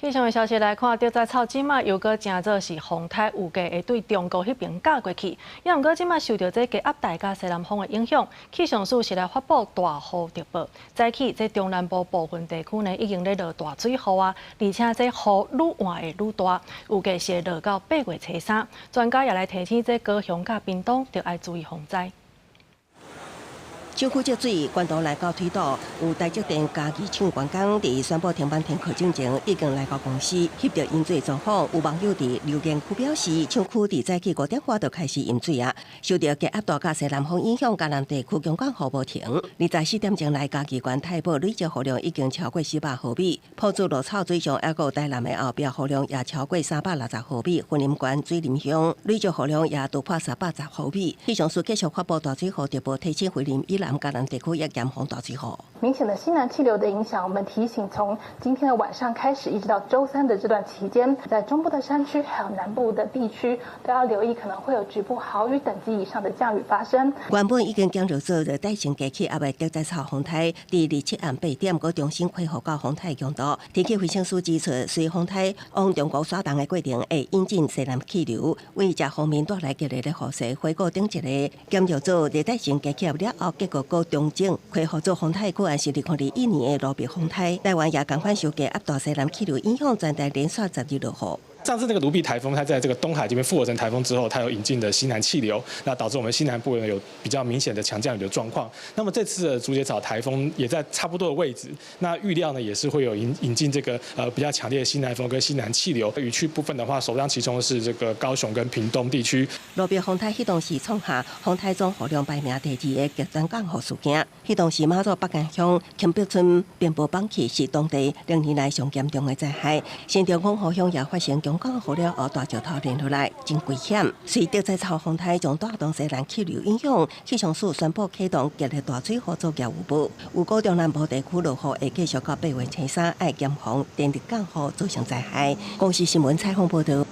氣象的消息來看，著災草這馬又閣成做是風颱，預計會對中國彼邊咬過去。也毋過這馬受著這低壓帶佮西南風的影響，氣象署是來發布大雨特報。早起這中南部部分地區呢已經咧落大水雨啊，而且這雨愈換會愈大，預計是會落到8月初3。專家也來提醒，這高雄佮屏東著愛注意防災。廠區積水，關渡來到推倒，有台積電嘉義廠員工佇宣布停班停課進前，已經來到公司翕著淹水狀況。有網友佇留言區表示，廠區佇早起5點外就開始淹水啊！受著低壓帶佮西南風影響，嘉南地區強降雨無停。24點鐘內，嘉義縣太保累積雨量已經超過400毫米，朴子鹿草水上抑閣有台南的後壁雨量也超過360毫米，雲林縣水林鄉累積雨量也突破310毫米。氣象署繼續發布大水雨特報，提醒雲林以南、嘉南地區也嚴防大水雨。明顯的西南氣流的影響，我們提醒從今天的晚上開始，一直到週三的這段期間，在中部的山區還有南部的地區都要留意，可能會有局部豪雨等級以上的降雨發生。原本已經減弱做熱帶性低氣壓的著災草風颱，佇27暗8點，閣重新恢復到風颱強度。天氣分析師指出，隨風颱往中國徙動的過程，會引進西南氣流，為這方面帶來激烈的雨勢。回顧頂一个減弱做熱帶性低氣壓了後，結果閣重整恢復做風颱，居然是2021年的盧碧風颱。台灣也仝款受低壓帶西南氣流影響，全台連續10日落雨。上次那個盧碧颱風，它在這個東海這邊復活成颱風之後，它有引進的西南氣流，那導致我們西南部呢有比較明顯的強降雨的狀況。那麼這次的竹節草颱風也在差不多的位置，那預料呢也是會有引進這個比較強烈的西南風跟西南氣流。雨區部分的話，首當其衝是這個高雄跟屏東地區。盧碧風颱彼當時創下風颱總雨量排名第二的極端降雨事件。彼當時馬祖北竿鄉墾北村邊坡崩去，是當地2年來上嚴重的災害。新竹五湖鄉也發生強降雨了後，大石頭連落來，真危險。隨著災草風颱將帶動西南氣流影響，氣象署宣布啟動激烈大水雨作業預報。預估中南部地區落雨會繼續到8月初3，愛嚴防電力降雨造成災害。公視新聞採訪報導。